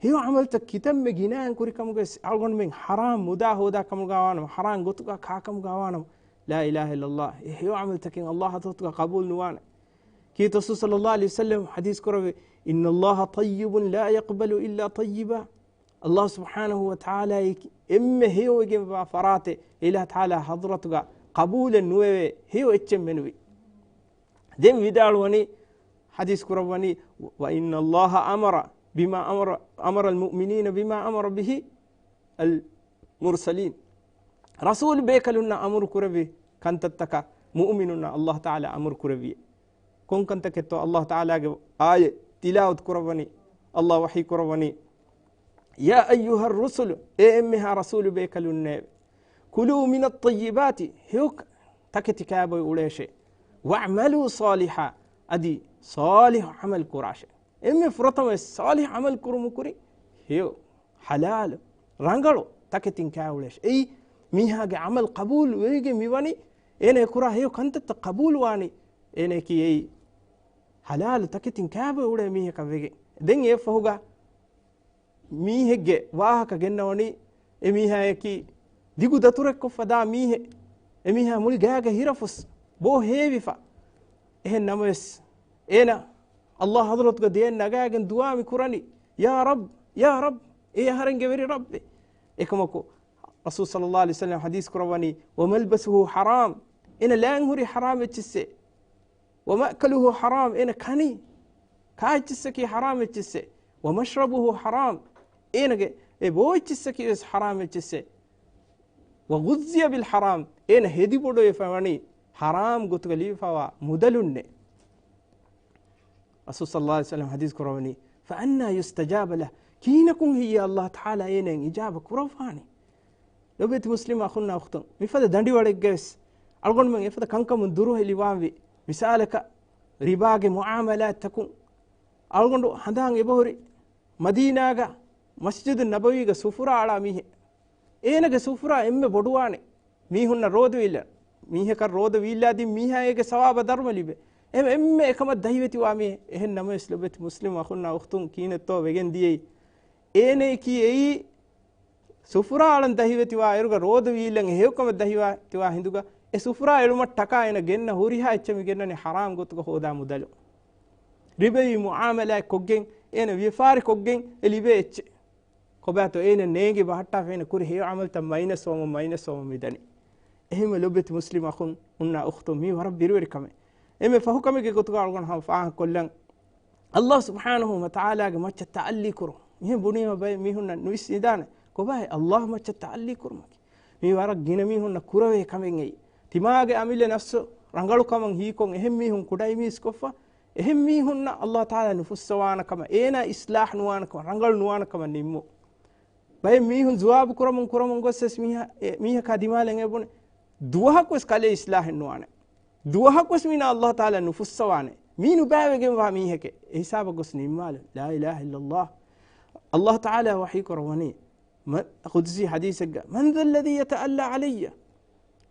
ހެޔޮ ޢަމަލުތައް ކިތަންމެ ގިނައިން ކުރިކަމުގައި އަޅުގަނޑުމެން ޙަރާމް މުދާ ހޯދާ ކަމުގަ ވާނަމަ، ޙަރާމް ގޮތުގަ ކާ ކަމުގަ ވާނަމަ، ލާ އިލާހަ އިއްލައްލާހް، އެ ހެޔޮ ޢަމަލުތަކެއް އައްލާހް ޙަޟްރަތުގަ ޤަބޫލު ނުވާނެ. ކީރިތި ރަސޫލު ޞައްލައްލާހު ޢަލައިހި ވަސައްލަމަ ޙަދީޘް ކުރެއްވި، "إن الله طيب لا يقبل إلا طيبا." އައްލާހް ސުބްޙާނަހު ވަ ތަޢާލާ އެކި އެންމެ ހެޔޮވެގެންވާ ފަރާތެއް އެ އިލާހު ތަޢާލާ ޙަޟްރަތުގަ ޤަބޫލެއް ނުވެވޭ، ހެޔޮ އެއްޗެއް މެނުވީ. ދެން ވިދާޅުވަނީ، ޙަދީޘް ކުރައްވަނީ، "وإن الله أمر بما أمر، أمر المؤمنين بما أمر به المرسلين." ރަސޫލު ބޭކަލުންނަށް އަމުރު ކުރެއްވި ކަންތައްތަކަށް މުއުމިނުންނަށް އައްލާހު ތަޢާލާ އަމުރު ކުރެއްވި. ކޮން ކަންތަކެއްތޯ؟ އައްލާހު ތަޢާލާގެ އާޔަތް ތިލާވަތު ކުރައްވަނީ، އައްލާހު ވަޙީ ކުރައްވަނީ، "يا أيها الرسل، އޭ އެންމެހާ ރަސޫލު ބޭކަލުންނޭވެ! كلوا من الطيبات، ހެޔޮ ތަކެތި ކާބޮއި އުޅޭށޭ. واعملوا صالحا، އަދި ޞާލިޙު ޢަމަލު ކުރާށޭ." އެންމެ ފުރަތަމަ ޞާލިޙު ޢަމަލު ކުރުމު ކުރި ހެޔޮ، ޙަލާލު، ރަނގަޅު ތަކެތިން ކާ އުޅޭށޭ. އެއީ މީހާގެ ޢަމަލު ޤަބޫލު ވެވިގެން މިވަނީ، އޭނަ ކުރާ ހެޔޮ ކަންތައްތައް ޤަބޫލު ވާނީ އޭނަޔަކީ އެއީ ޙަލާލު ތަކެތިން ކާބޮއި އުޅޭ މީހަކަށް ވެގެން. ދެން އެއަށްފަހުގަ މީހެއްގެ ވާހަކަ ގެންނަވަނީ، އެ މީހާޔަކީ ދިގު ދަތުރެއްކޮށްފަ ދާ މީހެއް. އެ މީހާ މުޅި ގާގަ ހިރަފުސް ބޯ ހޭވިފަ. އެހެން ނަމަވެސް، އޭނަ އައްލާހު ޙަޟްރަތުގަ ދެއަތް ނަގާގެން ދުޢާ މި ކުރަނީ، "يا رب، يا رب، އޭ އަހަރެންގެ ވެރި ރައްބޭ." އެކަމަކު، ރަސޫލު ޞައްލައްލާހު ޢަލައިހި ވަސައްލަމަ ޙަދީޘް ކުރައްވަނީ، "وملبسه حرام، އޭނަ ލާން ހުރީ ޙަރާމް އެއްޗިއްސޭ. ومأكله حرام، އޭނަ ކަނީ ކާ އެއްޗިއްސަކީ ޙަރާމް އެއްޗިއްސޭ. ومشربه حرام، އޭނަގެ އެ ބޯ އެއްޗިއްސަކީ ވެސް ޙަރާމް އެއްޗިއްސޭ. وغذي بالحرام، އޭނަ ހެދި ބޮޑުވެފަ ވަނީ ޙަރާމް ގޮތުގަ ލިބިފަވާ މުދަލުންނޭ." ރަސޫލު ޞައްލައްލާހު ޢަލައިހި ވަސައްލަމަ ޙަދީޘް ކުރައްވަނީ، "فأنى يستجاب له، ކިހިނަކުން ހެއްޔޭ އައްލާހު ތަޢާލާ އޭނައަށް އިޖާބަ ކުރައްވާނީ؟" ލޮބެތި މުސްލިމް އަޚުންނާ އުޚްތުން، މިފަދަ ދަނޑިވަޅެއްގަވެސް އަޅުގަނޑުމެން އެފަދަ ކަންކަމުން ދުރުހެލިވާންވީ. މިސާލަކަށް، ރިބާގެ މުޢާމަލާތްތަކުން އަޅުގަނޑު ހަނދާން އެބަހުރި، މަދީނާގަ މަސްޖިދު ނަބަވީގަ ސުފުރާ އަޅާ މީހެއް. އޭނަގެ ސުފުރާ އެންމެ ބޮޑުވާނެ. މީހުންނަށް ރޯދަ ވީއްލާ، މީހަކަށް ރޯދަ ވީއްލާ ދިން މީހާ އޭގެ ސަވާބަށް ދަރުމަ ލިބޭ. އެ އެންމެ އެކަމަށް ދަހިވެތިވާ މީހެއް. އެހެން ނަމަވެސް ލޮބެތި މުސްލިމް އަޚުންނާ އުޚްތުން، ކިހިނެއްތޯ ވެގެން ދިޔައީ؟ އޭނަޔަކީ އެއީ ސުފުރާ އަޅަން ދަހިވެތިވާ އިރުގަ ރޯދަ ވީއްލަން އެ ހެޔޮކަމަށް ދަހިވެތިވާ ހިނދުގަ، އެ ސުފުރާ އެޅުމަށް ޓަކާ އޭނަ ގެންނަ ހުރިހާ އެއްޗެއް މި ގެންނަނީ ޙަރާމް ގޮތުގަ ހޯދާ މުދަލު. ރިބަވީ މުޢާމަލާތް ކޮށްގެން، އޭނަ ވިޔަފާރި ކޮށްގެން އެ ލިބޭ އެއްޗެއް. ކޮބާތޯ އޭނަ ނޭނގި ބަހައްޓާފަ އޭނަ ކުރި ހެޔޮ ޢަމަލުތައް މައިނަސް ވަމުން، މައިނަސް ވަމުން މިދަނީ. އެހެންވެ ލޮބެތި މުސްލިމް އަޚުން އުންނާ އުޚްތުން، މީ ވަރަށް ބިރުވެރި ކަމެއް. އެންމެ ފަހު ކަމެއްގެ ގޮތުގަ އަޅުގަނޑު ހަމަ ފާހަގަކޮށްލަން، އައްލާހު ސުބްޙާނަހު ވަ ތަޢާލާގެ މައްޗަށް ތަޢައްލީ ކުރުން. މިހެން ބުނީމަ ބައެއް މީހުންނަށް ނުއިސް ނިދާނެ، ކޮބާހޭ އައްލާހު މައްޗަށް ތަޢައްލީ ކުރުމަކީ؟ މީ ވަރަށް ގިނަ މީހުންނަށް ކުރެވޭ ކަމެއް އެއީ. ތިމާގެ އަމިއްލަ ނަފްސު ރަނގަޅުކަމަށް ހީކޮށް، އެހެން މީހުން ކުޑައިމީސްކޮށްފަ، އެހެން މީހުންނަށް އައްލާހު ތަޢާލާ ނުފުއްސަވާނެ ކަމަށް، އޭނާ އިޞްލާޙް ނުވާނެ ކަމަށް، ރަނގަޅު ނުވާނެ ކަމަށް ނިންމުން. ބައެއް މީހުން ޖުވާބު ކުރަމުން ކުރަމުން ގޮސް ވެސް މީހާ، އެ، މީހަކާ ދިމާލަށް އެބުނެ، ދުވަހަކު ވެސް ކަލޭ އިޞްލާޙެއް ނުވާނެ. ދުވަހަކު ވެސް މީނަ އައްލާހު ތަޢާލާ ނުފުއްސަވާނެ. މީ ނުބައިވެގެންވާ މީހެކޭ. އެ ހިސާބަށް ގޮސް ނިންމާލުން. ލާ އިލާހަ އިއްލައްލާހް. އައްލާހު ތަޢާލާ ވަޙީ ކުރައްވަނީ، މަ-، ޤުދުސީ ޙަދީޘެއްގަ، "من ذا الذي يتألى علي؟"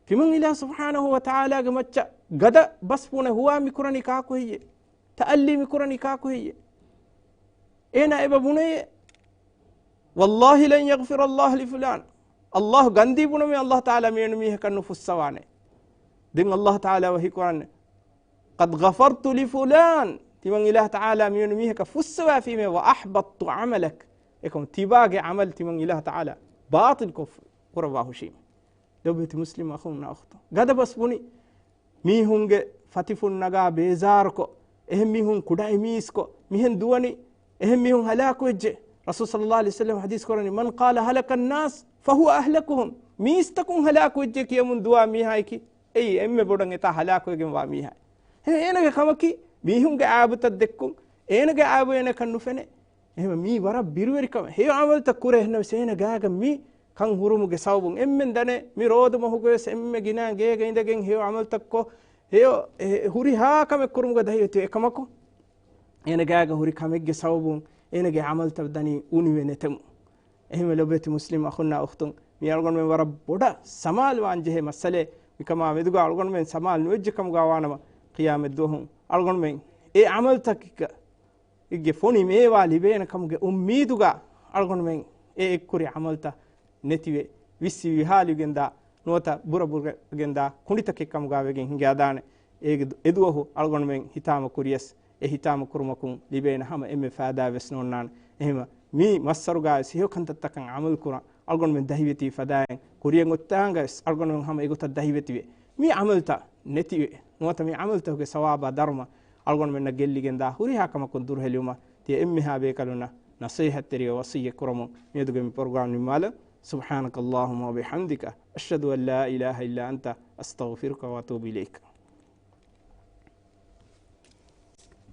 ތިމަން އިލާހު ސުބްޙާނަހު ވަ ތަޢާލާގެ މައްޗަށް ގަދަ ބަސް ބުނެ ހުވާ މި ކުރަނީ ކާކު ހެއްޔޭ؟ ތަޢައްލީ މި ކުރަނީ ކާކު ހެއްޔޭ؟ އޭނާ އެބަ ބުނެޔޭ، "والله لن يغفر الله لفلان." އައްލާހު ގަންދީ ބުނަމޭ އައްލާހު ތަޢާލާ މިވެނި މީހަކަށް ނުފުއްސަވާނެ. ދެން އައްލާހު ތަޢާލާ ވަޙީ ކުރަން، "قد غفرت لفلان." ތިމަން އިލާހު ތަޢާލާ މިވެނި މީހަކަށް ފުއްސަވާފީމޭ، "وأحبطت عملك." އެކަމު ތިބާގެ ޢަމަލު ތިމަން އިލާހު ތަޢާލާ ބާޠިލް ކޮށް-، ކުރައްވާ ހުށީމޭ. ލޮބުވެތި މުސްލިމް އަޚުންނާ އުޚްތުން. ގަދަ ބަސް ބުނި. މީހުންގެ ފަތިފުން ނަގާ ބޭޒާރުކޮށް، އެހެން މީހުން ކުޑައިމީސްކޮށް، މިހެން ދުވަނީ، އެހެން މީހުން ހަލާކުވެއްޖެ. ރަސޫލު ޞައްލައްލާހު ޢަލައިހި ވަސައްލަމަ ޙަދީޘް ކުރަނީ، "من قال هلك الناس فهو أهلكهم." މީސްތަކުން ހަލާކުވެއްޖެ ކިޔަމުން ދުވާ މީހާއެކީ، އެއީ އެންމެ ބޮޑަށް އެތާ ހަލާކުވެގެންވާ މީހާ. އެހެން އޭނަގެ ކަމަކީ، މީހުންގެ އައިބުތައް ދެއްކުން، އޭނަގެ އައިބު އޭނަކަށް ނުފެނޭ. އެހެންވެ މީ ވަރަށް ބިރުވެރި ކަމެއް. ހެޔޮ ޢަމަލުތައް ކުރޭ އެހެންނަމަވެސް އޭނަ ގާގަ މި ކަން ހުރުމުގެ ސަބަބުން އެންމެން ދަނޭ މި ރޯދަ މަހުގަވެސް އެންމެ ގިނަ ގޭގަ އިނދެގެން ހެޔޮ ޢަމަލުތައްކޮށް، ހެޔޮ، އެ، ހުރިހާ ކަމެއް ކުރުމުގަ ދަހިވެތި އެކަމަކު، އޭނަ ގާގަ ހުރި ކަމެއްގެ ސަބަބުން އޭނަގެ ޢަމަލުތައް ދަނީ އުނިވެ ނެތެމު. އެހެންވެ ލޮބުވެތި މުސްލިމް އަޚުންނާ އުޚްތުން، މި އަޅުގަނޑުމެން ވަރަށް ބޮޑަށް ސަމާލުވާން ޖެހޭ މައްސަލައެއް. މިކަމާ މެދުގަ އަޅުގަނޑުމެން ސަމާލު ނުވެއްޖެ ކަމުގަ ވާނަމަ، ޤިޔާމަތްދުވަހު އަޅުގަނޑުމެން އެ ޢަމަލުތަކެއްގެ ފޮނި މޭވާ ލިބޭނެ ކަމުގެ އުއްމީދުގަ އަޅުގަނޑުމެން އެ އެއްކުރި ޢަމަލުތައް ނެތިވެ، ވިއްސި ވިހާލިގެންދާ، ނުވަތަ ބުރަ ބުރަގެންދާ ކުނޑިތަކެއް ކަމުގާ ވެގެން ހިނގާދާނެ. އޭގެ ދު-، އެދުވަހު އަޅުގަނޑުމެން ހިތާމަ ކުރިޔަސް، އެ ހިތާމަ ކުރުމަކުން ލިބޭނެ ހަމަ އެންމެ ފާއިދާ ވެސް ނޯންނާނެ. އެހެމަ މި މައްސަރުގާވެސް ހެޔޮ ކަންތައްތަކަށް ޢަމަލު ކުރަން އަޅުގަނޑުމެން ދަހިވެތި ފަދައިން ކުރިޔަށް އޮތާނގަވެސް އަޅުގަނޑުމެން ހަމަ އެގޮތަށް ދަހިވެތިވެ، މި ޢަމަލުތައް ނެތިވެ، ނުވަތަ މި ޢަމަލުތަކުގެ ސަވާބާ ދަރުމަ އަޅުގަނޑުމެންނަށް ގެއްލިގެންދާ ހުރިހާ ކަމަކުން ދުރުހެލިވުމަށް ތިޔަ އެންމެހާ ބޭކަލުންނަށް ނަޞޭޙަތްތެރިވެ ވަޞިއްޔަތް ކުރަމުން މިއަދުގެ މި ޕްރޮގްރާމް ނިންމާލަން. سبحانك اللهم وبحمدك، أشهد أن لا إله إلا أنت، أستغفرك وأتوب إليك.